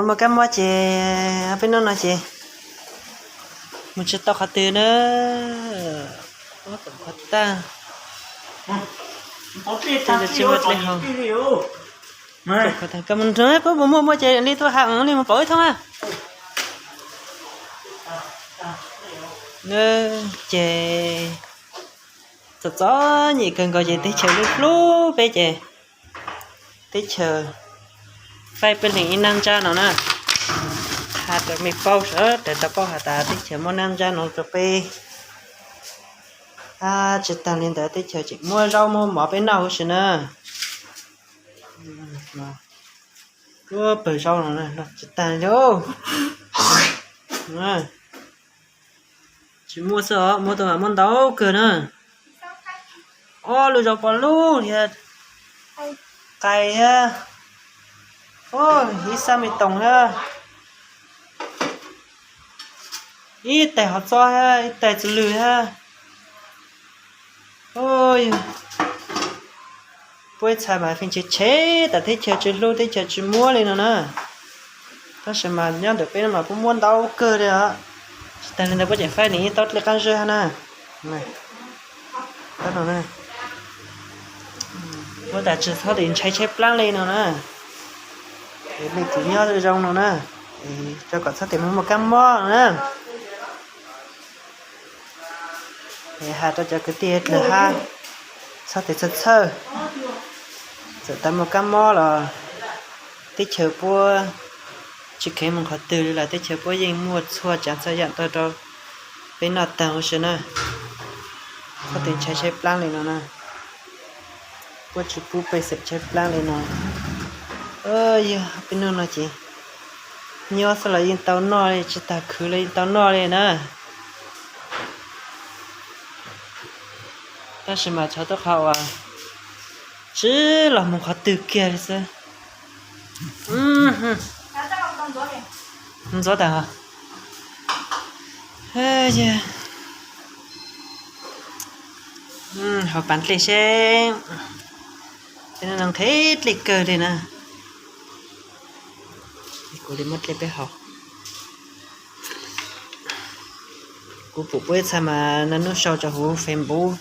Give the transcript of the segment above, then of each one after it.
Muaj kab mob ces peb hnub no ces mus tsis tau qhov twg na. Ub, tag, tsis muaj dlej haus. Koj mus nrog puab mus muaj muaj ces li tuaj has li mus pauv ib thoob na. Ces txom txom nyem kawg nkaus ces teb chaws hlub hlub peb ces teb chaws faib peb leeg ib nab ntsab no na. Has rau mej paub sawv daws tau paub has tas teb chaws muab nab ntsab no rau peb. Tsis tag li ntawd teb chaws tseem muab zaub muab mov peb noj huv si na. Ub, pawg zaub no tsis tag li. Tsis muaj xwb os, muaj tus mam muab ntau kawg na. Ob lub zaub pov lub thiab, qais thiab, ib xab me toom thiab, ib tais hov txob thiab ib tais txwv lwg thiab. Puab ib txha mas feem tshev tshev tas teb chaws tsis hlub teb chaws tsis muab li no na. Tab sis mas nyob ntawm peb no mas puab muab ntau kawg li os. Tsis tag li ntawd puab tseem faib nws ib tauv dlej qab zib hab na. Muab tas tsis txhob tes ntshai tshaib plaab li no na. Es mej tus nyob zoo no na, es rau kom txhob tes muaj muaj kab mob no na. Es has rau cov kwv tij dlawg hab, txhob tes txhawj txhawj. Txawm tas muaj kab mob los teb chaws puab tsis kheev mus qhov twg li los teb chaws puab yeej muaj txhua tsav txhua yam tau rau peb noj taag huv si na. Txhob tes ntshai tshaib plaab li no na. Puab tsis pub pej xeem tshaib plaab li no. Yog peb nub no ces nyob xwb los yeej tau noj li, tsis tas khwv los yeej tau noj li na. Tab sis mas txhob tuaj qhov uas tsis los mus qhov twg kiag li xwb. Ntxuav tas. Haus pas dlej seb, tej no nqhis dlej kawg li na. Kuv li muab dlej peb haus. Kuv pum puab ib txha mas naj nub sau rau huv Facebook,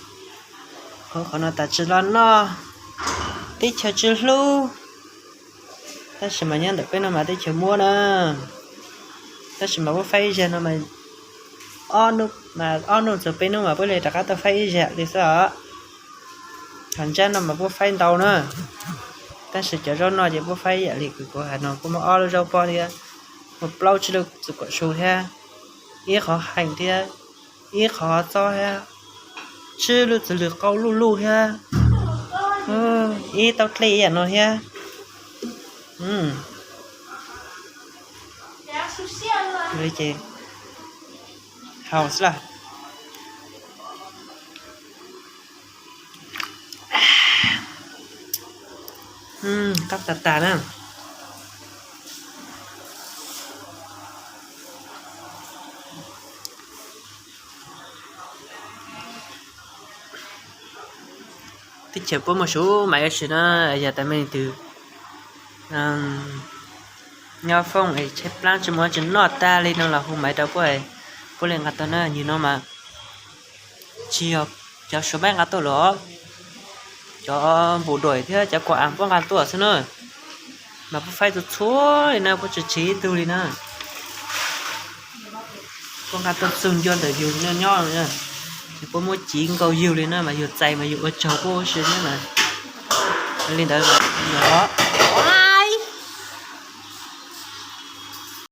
qhov no tas tsis los noj, teb chaws tsis hlub. Tab sis mas nyob ntawm peb no mas teb chaws muab na. Tab sis mas puab faib ib zag no mas, ob nub txug peb nub mas puab li rov qab tuaj faib ib zag li xwb os. Hos ntsab no mas puab faib ntau na, tab sis cov zaub noj ces puab faib ib yam li kws kuv has no, puab muab ob lub zaub pob thiab, muaj plaub tsib lub txwv kuam su thiab, ib qhov hees thiab, ib qhov txob thiab, tsib lub txwv lwg qau luj luj thiab, ib tauv dlej ib yam no thiab. Ces haus xwb lawm. Qab tas tas na. Teb chaws puab muaj sub maiv ua si na, yog tas mej leej twg nyob foob es tshaib plaab tsis muaj dlaab tsi noj tag li no los hu maiv rau puab, puab li nqa tuaj na. Nyuag no mas tsis yog cov suav maiv nqa tuaj los, cov npum duam thiab cov kuam as puab nqa tuaj xwb na. Mas puab faib txhua txhua li na, puab tsis tseg ib tug li na. Puab nqa tuaj txug ncua ntawm yug nyob nyob, ces puab muab civ nkaus yug li na, mas yug txais mas yug ua tsaug puab huv si na. Li ntawd os.